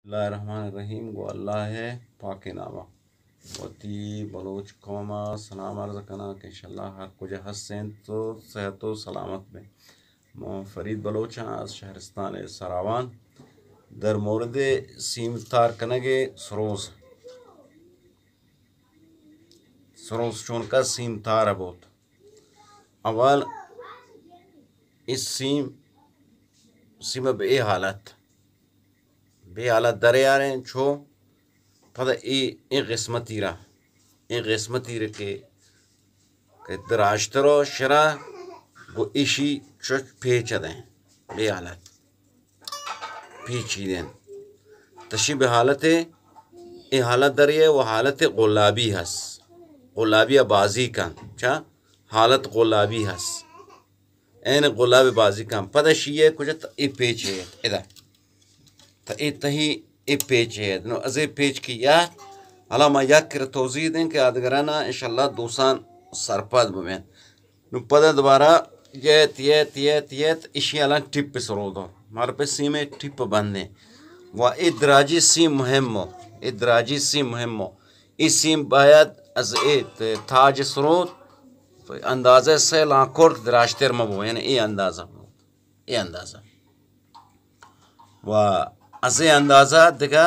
اللہ الرحمن الرحیم۔ گو اللہ ءِ پاکیں نام ءَ وتی بلوچ قوم ءَ سلام عرض کناں کہ انشاءاللہ ہر کجا ہست انت تو صحت و سلامت بیں۔ من فرید بلوچ آں از شہرستان سراوان۔ در مورد سیم تار کنگ سروز، سروز چونکا سیم تار بوت۔ اول اے سیم، سیم بہ اے حالت، بہ اے حالت دریاریں چو پدا اے، اے قسمتی را، اے قسمتی را کہ، کہ دراجتر و شرا گو ایشی چو پیچ دیں، بہ اے حالت پیچی دیں۔ تشی بہ حالت، اے حالت دریے و حالت غلابی ہست، غلابی بازی کن، چا حالت غلابی ہست۔ عین گلاب بازی کن۔ پدا شیئے کجا تا اے پیچ ہے، ادا۔ تا اے تہی اے پیچ ہے۔ نو از اے پیچ کی یا، حالا ما یک کر توضیح دیں کہ آدگرانا انشاءاللہ دوستان سرپد ببین۔ نو پدا دوبارہ یت، یت، یت، یت، اشی الان ٹپ سرودو۔ مار پہ سیمے ٹپ بندیں۔ و اے دراجی سیم مہمو۔ اے دراجی سیم مہمو۔ اے سیم باید از اے تاج سرود اندازہ سے لانکرد دراجتر مبو، یعنی اے اندازہ بو، اے اندازہ۔ و از اے اندازہ دگہ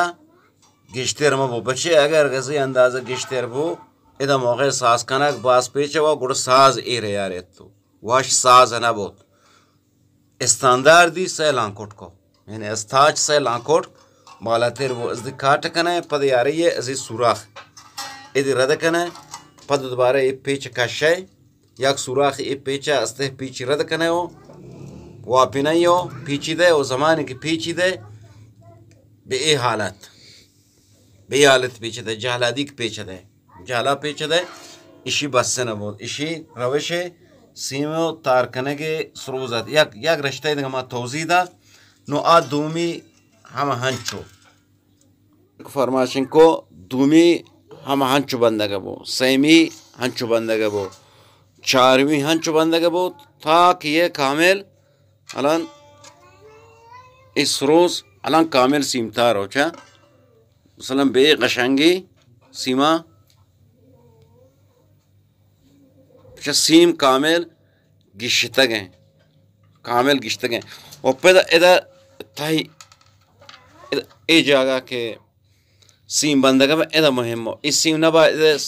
گیشتر مبو، بچے اگر از اے اندازہ گیشتر بو، ادا موقع ساز کنگ باز پیچ و گڑ ساز اے ریارت تو واش ساز نہ بوت۔ استاندار دی سئے لانکوٹ کو، یعنی استاچ سئے لانکوٹ بالاتر بو، از دی کاٹ کنئے، پد یاری ئے از ای سوراخ ادی رد کنئے، پد دوبارہ اے پیچ کشئے، یک سوراخ اے پیچ استہ پیچی رد کنئے و واپنئے و پیچی دئے و زمانی کہ پیچی دئے بہ اے حالت۔ بے حالت پیچ دئے، جہلادیک پیچ دئے، جہلا پیچ دئے، اشی بس نہ بوت، اشی روش سیم و تار کنگ سروز ات۔ یک، یک رشتہ دگہ ما توضیح دا، نو آ دومی ہم ہنچو۔ فرماشن کو دومی ہم ہنچو بندگ بو، سیمی ہنچو بندگ بو، چارمی ہنچو بندگ بو، تا کہ یہ کامل الان اے سروز الان کامل سیمتار ہو چا، مثلاً بے قشنگی سیما چا سیم کامل گشتگ ہیں، کامل گشتگ ہیں۔ و پدا ادا تہی ادا اے جاگہ کہ سیم بندگ ہم ادا مہم ہو، اے سیم نہ باید ادا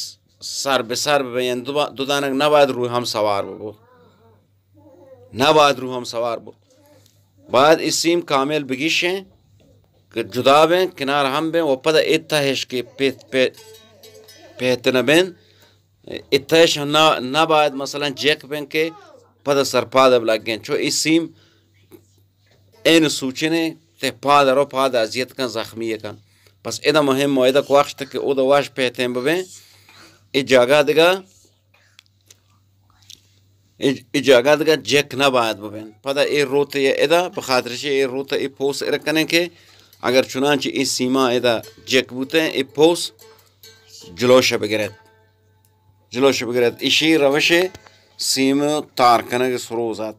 سر بہ سر بہ، یعنی دو با-، دو دانگ نہ باید روی ہم سوار بہ بو۔ نہ باید روح ہم سوار بوت۔ باید اے سیم کامل بگیشیں کہ جدا بیں، کنار ہم بیں و پدا اے تہش کہ پہ-، پہ-، پہت نہ بیں، اے تہش نہ، نہ باید مثلاً جیک بیں کہ پدا سرپاد اب لگیں۔ چو اے سیم این سوچنے تے پاد رو پاد اذیت کن، زخمی کن۔ پس ادا مہم و ادا کوخشت کہ ادا واش پہتیں ببیں۔ اے جاگہ دگہ اے، اے جاگہ دگہ جک نہ باید ببین۔ پدا اے روت اے ادا، بخاطر چہ اے روت اے پوس ار کنیں کہ اگر چنانچہ اے سیما ادا جک بوتیں، اے پوس جلوش بگرت۔ جلوش بگرت۔ اشی روش سیم تار کنگ سروز ات۔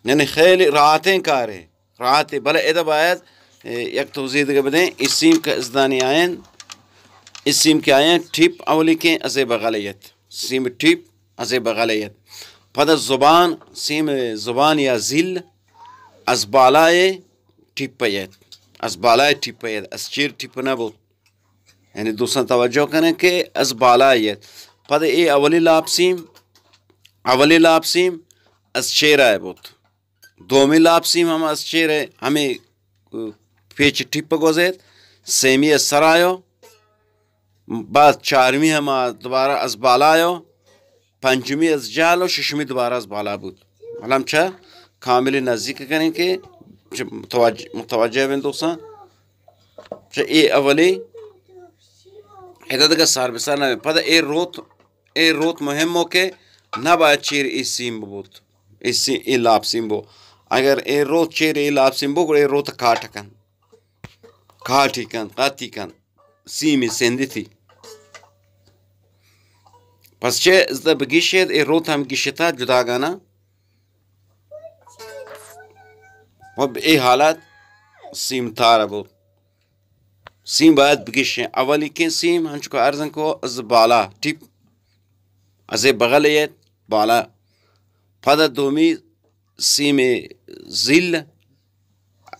یعنی خیلی راحتیں کارے۔ راحت، بلے ادا باید، اے، یک توضیح دگہ بدیں۔ اے سیم کہ ازدانی آئین، اے سیم کہ آئین ٹیپ اولی کہ ازے بغلیت۔ سیم ٹیپ ازے بغلیت۔ پدا زبان، سیم زبان یا زیل از بالای ٹیپ یت۔ از بالای ٹیپ یت۔ از چیر ٹیپ نہ بوت۔ یعنی دوستان توجہ کنیں کہ از بالای یت۔ پدا اے اولی لاپ سیم، اولی لاپ سیم از چیر آئے بوت۔ دومی لاپ سیم ہم از چیر ء ہمے، ء، پیچ ٹپ گوزیت، سیمی ء سر آیو، بعد چارمی ہم دوبارہ از بالا آیو، پنجمی از جال و ششمی دوبارہ از بالا بوت۔ الم چہ کاملی نزدیک کنیں کہ چہ متوجہ، متوجہ بیں دوستان۔ چہ اے اولی ادا دگہ سر بہ سر نہ بیں۔ پدا اے روت اے روت مہم ہو کہ نہ باید چیر اے سیم ببوت۔ اے سی-، اے لاپ سیم بو۔ اگر اے روت چیر اے لاپ سیم بو، گڑا اے روت کاٹ کن۔ کاٹی کن، قاتی کن۔ سیمی سندتی۔ پس چہ ازدہ بگیشید، اے روت ہم گیشتا جداگانا۔ و اے حالت سیم تار بوت. سیم باید بگشیں. اولی کیں سیم ہنچکو ارزن کو از بالا ٹیپ، از بغل یت بالا. پدا دومی سیم زیل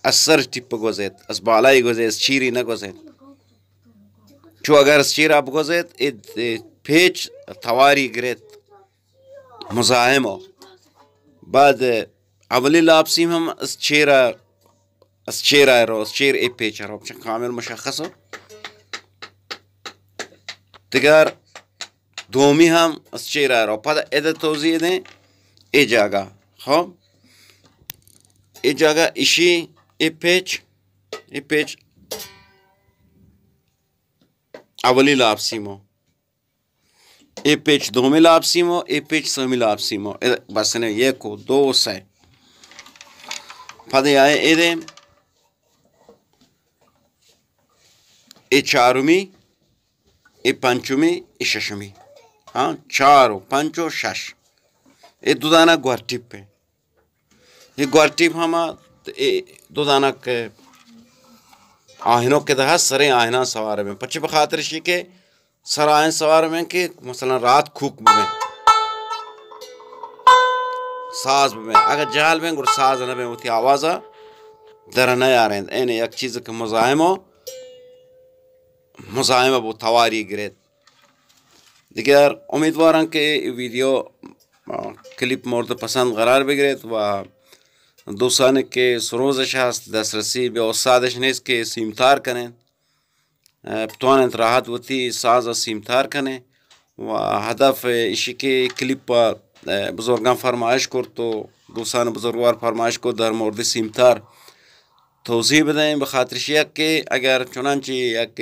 از سر ٹیپ گوزیت، از بالای گوزیت، از چیری نگوزیت. چو اگر از چیرا بگوزیت، اے، اے پیچ تواری گریت، مزاحم ہو. بعد اولی لاپ سیم ہم از چیرا، از چیرا رو، از چیر اے پیچ رو، چہ کامل مشخص ہو. دگر دومی ہم از چیرا رو. پدا ادا توضیح دیں اے جاگہ. خب، اے جاگہ اشی، اے پیچ، اے پیچ اولی لاپ سیمو، اے پیچ دومی لاپ سیمو، اے پیچ سومی لاپ سیمو. اے بس نے، یک و دو و سہ. پدا آئے اے دے، اے چارمی، اے پنچمی، اے ششمی. ہاں، چار و پنچ و شش. اے دو دانہ گور ٹیپ ہے. یہ گور ٹیپ ہما، اے دو دانہ کہ آہنو کہ دہ سریں آہناں سوار بیں. پچے بخاطر شی کہ سر آہن سوار بیں کہ مثلاً رات کوک بیں، ساز بیں. اگر جہل بیں، گڑا ساز نہ بیں، وتی آوازا در نہ یاریں. این یک چیز کہ مزاحم ہو، مزاحم بو تواری گریت. دگر امیدواراں کہ اے ویڈیو، آ، کلپ مورد پسند قرار بگریت و دوستانی کہ سروزش ہست، دسترسی بہ استادش نیست کہ سیمتار کنیں، آ، بتواننت راحت وتی ساز سیمتار کنیں. و ہدف ایشی کہ کلپ، آ، بزرگاں فرمائش کرت و دوستان بزرگوار فرمائش کرت در مورد سیمتار توضیح بدیں، بخاطر شی کہ اگر چنانچہ یک،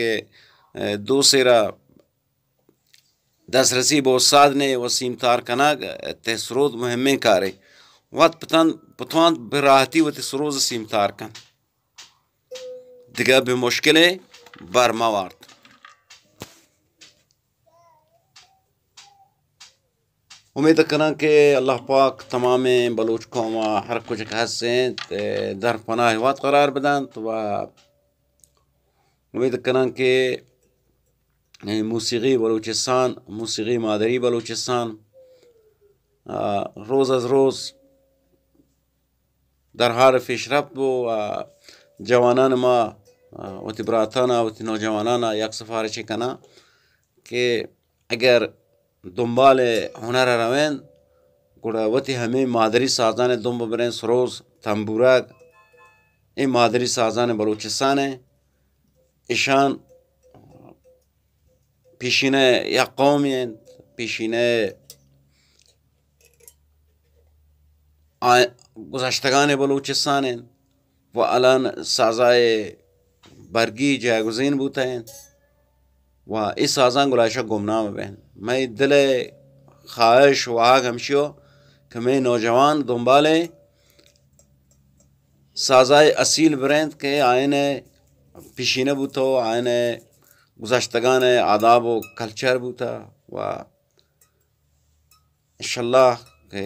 آ، دو سیرا دسترسی بہ استاد نے و سیمتار کنگ تہ سرود مہمیں کارے. وت پتن، پتوان بہ راحتی وتی سروز سیمتار کن. دگہ بہ مشکلے بر مہ وارت. امید کناں کہ اللہ پاک تمامیں بلوچ قوم ہر کجا کہ ہست انت، در پناہ وت قرار بدنت و امید کناں کہ موسیقی بلوچستان، موسیقی مادری بلوچستان، آ، روز از روز در حال پیشرفت بو و جوانان ما، آ، وتی براتانا، وتی نوجوانانا یک سفارشے کناں کہ اگر دنبال ہنر ء روین، گڑا وتی ہمے مادری سازان ء دنب برین، سروز، تمبورگ، اے مادری سازان بلوچستان ء. اشان پیشینہ یک قومی انت، پیشینہ آ-، گذشتگان بلوچستان انت و الان سازای برگی جایگزین بوتہ انت و اے سازان گلائشہ گمنام بین. مئے دل خواہش و آگ ہمشیو کہ مئے نوجوان دنبال سازای اصیل برنت کہ آئین پیشینہ بوتہ و آئین گذشتگان آداب و کلچر بوتہ و انشاءاللہ کہ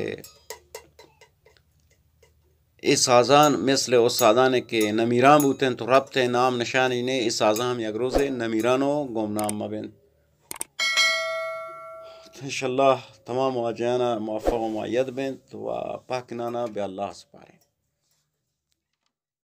اے سازان مثل استادانے کہ نمیران بوتنت و رپت، نام نشانی نے، اے سازان ہم یک روزے نمیران و گمنام مبنت. انشاءاللہ تمام واجہانا موفق و مؤید بنت و پاکنانا بہ اللہ سپارین.